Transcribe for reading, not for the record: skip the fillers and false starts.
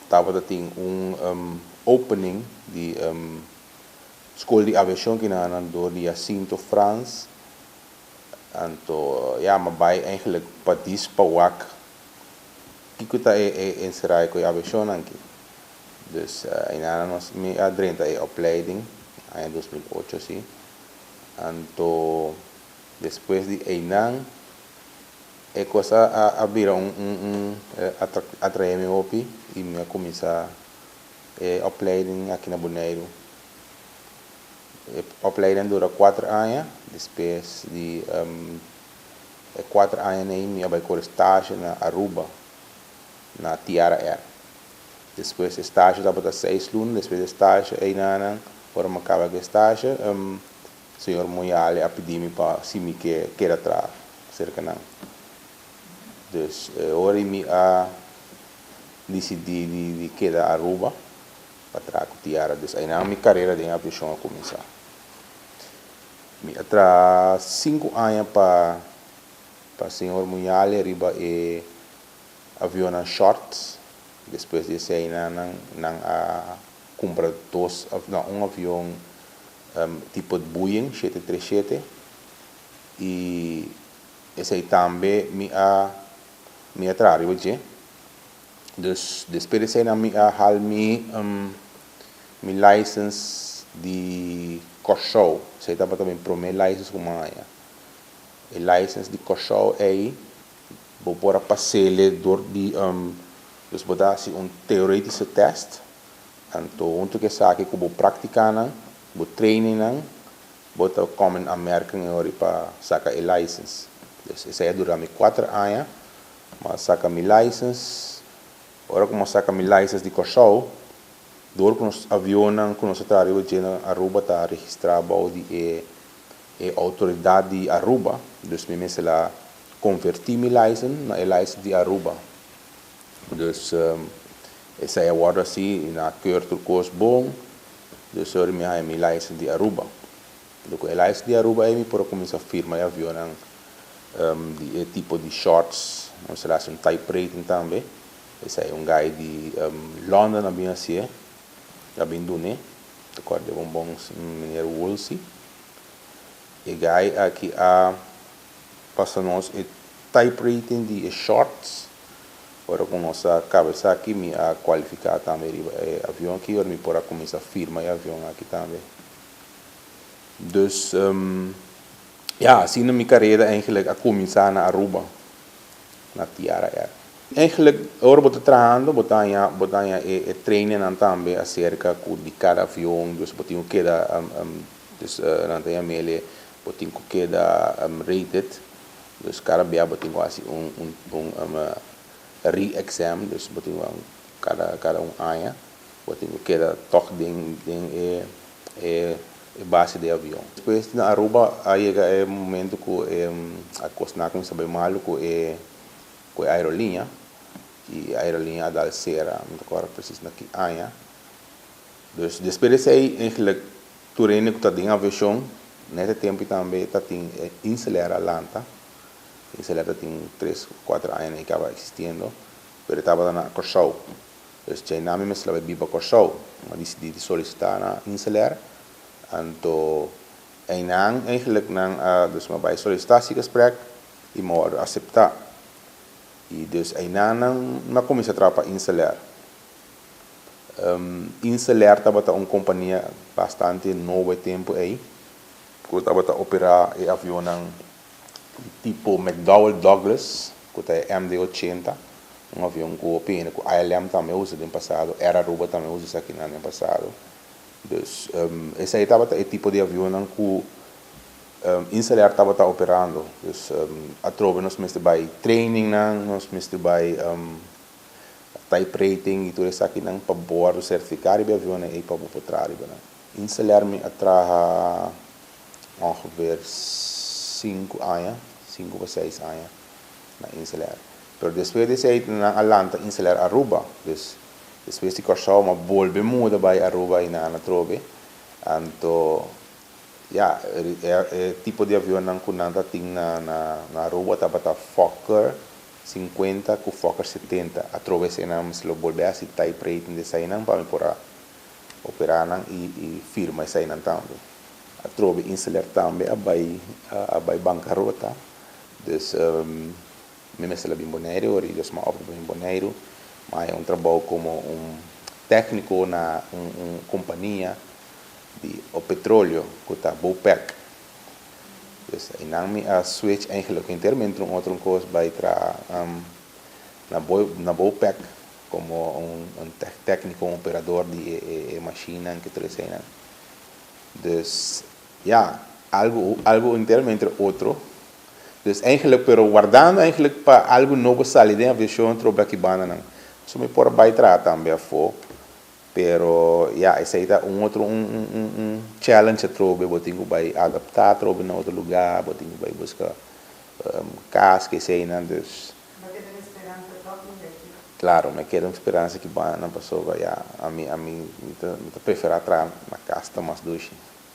Tabatin un opening di skol di aviashon ku nan dor di Jacinto Frans. Anto ja, m'a bai eigenlijk pa dis pa wak kiko ta e enserá ku e aviashon aki. Dus einan nos mi a drenta e opleiding na 2008, si. Anto despues di einan e kos a bira un atraé mi hopi i mi a kuminsá e opleiding aki na Boneiru. E opleiding dura 4 aña. Despues di e 4 aña ei mi a bai kore stage na Aruba, na Tiara Air. Despues stage tabata 6 luna. Despues di stage einan, ora mi a kaba ku stage, señor Muyale a pidi mi pa si mi ke keda traha serka nan. Dus ora mi a disidí di keda Aruba pa traha ku Tiara. Dus einan mi karera den aviashon a kuminsá. Mi a traha 5 aña pa señor Muyale riba e avion shorts. Despues di esei nan a kumpra dos, no, un avion tipo Boeing 737 i esei tambe mi a traha riba dje. Dus despues di esei mi a haal mi license di Kòrsou. Esei tabata mi promé license ku m'a haña. E license di Kòrsou ei bo por a pas'é dor di dus bo ta hasi un theoretische test. Anto huntu ku esaki ku bo práktikanan, bo trainingnan, bo ta kom in aanmerking pa saka e license. Dus esei a dura mi 4 aña, m'a saka mi license. Ora ku m'a saka mi license di Kòrsou, dor ku nos avionnan ku nos ta riba dje na Aruba ta registrá bou di e outoridat di Aruba, dus mi mester a konvertí mi license na e license di Aruba. Dus esei a wòrdu asina, nan a keur tur kos bon, dus ora mi haña mi license di Aruba. Ku e license di Aruba ei mi por a kuminsá firma e avionnan di e tipo di shorts, nos ta hasi un type rating tambe. Esei un guy di London a bin hasié, a bin dun'é, ta kòrda bon bon, meneer Wolsey. E guy aki a pasa nos e type rating di e shorts. Ora ku nos a kaba esaki, mi a kualifiká tambe riba e avion aki, ora mi por a kuminsá firma e avion aki tambe. Dus ja, asina mi karera eigenlijk a kuminsá na Aruba, na Tiara Air. Eigenlijk, ora bo ta trahando, bo ta haña e trainingnan tambe aserka ku di kada avion, dus bo tin ku keda dus nan ta yam'é bo tin ku keda rated, dus kada bia bo tin ku hasi un re-exam, dus bo tin ku kada un aña, bo tin ku keda tòg den e base di avion. Despues na Aruba a yega e momento ku a kosnan a kuminsá bai malu ku e aerolínea i e aerolínea a dal sera, no ta kòrda presis na ki aña. Dus despues di esei eigenlijk tur hende ku ta den aviashon na e tempu tambe tatin Inselair a lanta. Inselair tatin 3, 4 aña e kaba eksistiendo, pero e tabata na Kòrsou. Dus djainan mi mester a bai biba Kòrsou. Mi a disidí di solisitá na Inselair. Anto einan eigenlijk nan a, dus mi a bai sollicitatiegesprek i mi a wòrdu aseptá. I dus einan nan mi a kuminsá traha pa Inselair. Inselair tabata un kompania bastante nobo e tempu ei, ku tabata operá e avionnan tipo McDonnell Douglas, ku ta e MD-80, un avion ku hopi hende ku ILM tambe a usa den pasado, Air Aruba tambe a usa esakinan den pasado. Dus esei tabata e tipo di avionnan ku Inselair tabata operando. Dus atrobe nos mester bai trainingnan, nos mester bai type rating i tur esakinan pa bo wòrdu sertifiká riba e avionnan ei pa bo por traha riba nan. Inselair mi a traha ongeveer 5 aña, 5 pa 6 aña na Inselair. Pero despues di esei nan a lanta Inselair Aruba. Dus despues di Kòrsou mi a bolbe muda bai Aruba einan atrobe. Anto ja, e tipo di avionnan ku nan tatin na Aruba tabata Fokker. 50 ku Fokker 70. Atrobe eseinan mi lo bolbe hasi type rating di eseinan pa mi por a operá nan i firma eseinan tambe. Atrobe InselAir tambe a bai a bai bankarota. Dus mi mester a bin Boneiru ora i dus mi a opta pa bin Boneiru. Mi a haña un trabou komo un tékniko na un un kompania di petroleo ku ta Bopec. Dus einan mi a switch eigenlijk enteramente un otro kos bai traha na na Bopec komo un un tékniko, un operador di e e mashinnan ku tur eseinan. Dus ya, algu algu enteramente otro. Dus eigenlijk pero wardando eigenlijk pa algu nobo sali den aviashon trobe aki bandanan. So mi por a bai traha tambe afó. Pero ya, esei ta un otro un un un un challenge atrobe, bo tin ku bai adaptá atrobe na otro lugá, bo tin ku bai buska kas, ke eseinan, dus. Bo keda un speransa tòg un beki? Klaro, mi keda un speransa ki bandanan pasobra ya, ami ami mi ta mi ta preferá traha na kas, ta mas dushi.